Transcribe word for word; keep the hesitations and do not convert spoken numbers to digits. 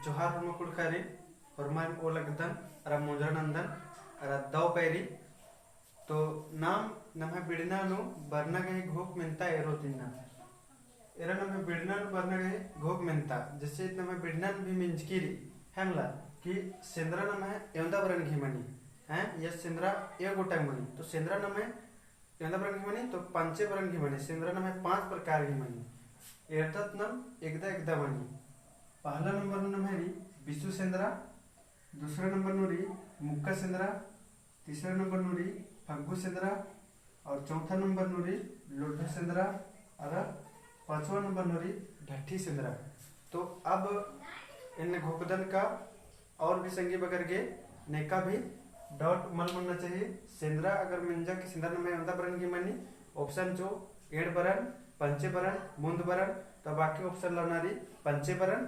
जोहार होरमा कुँड़ुख़ारिन, होरमारिन ओलगदन, अरा मोंजरा नन्दन, अरा दव पैरी। तो नाम नम्है बिड़ना नू बरना गही घोख मेन्ता एरोत इन्ना। एरा नम्है बिड़ना नू बरना गही घोख मेन्ता, जैसे नम्है बिड़ना नू भी मेंजकी रई, है मला, कि सेंदरा नम्है एवंदा बरन गही मनी, हैं, या सेंदरा एव गोटा मनी। तो सेंदरा नम्है एवंदा बरन गही मनी, तो पंचे बरन गही मनी, सेंदरा नम्है पाँच प्रकार गही मनी। एरदत नम एकदा एकदा मनी। पहला नंबर नू नम्है रई बिसु सेंदरा, दूसरा नंबर नू रई मुक्का सेंदरा, तीसरा नंबर नू रई फग्गु सेंदरा, और चौथा नंबर नू रई लोड्ढा सेंदरा, अरा पाँचवा नंबर नू रई ढट्ठी सेंदरा। तो अब एन्ने घोखदन का और भी संगी बगर गे नेका भी doubt मल मन्ना चाहिए। सेंदरा अगर मेंजा कि सेंदरा नम्है एवंदा बरन गही मनी, option चो एंड़ बरन, पंचे बरन, मुन्द बरन, तो बाकी option लना रई पंचे बरन,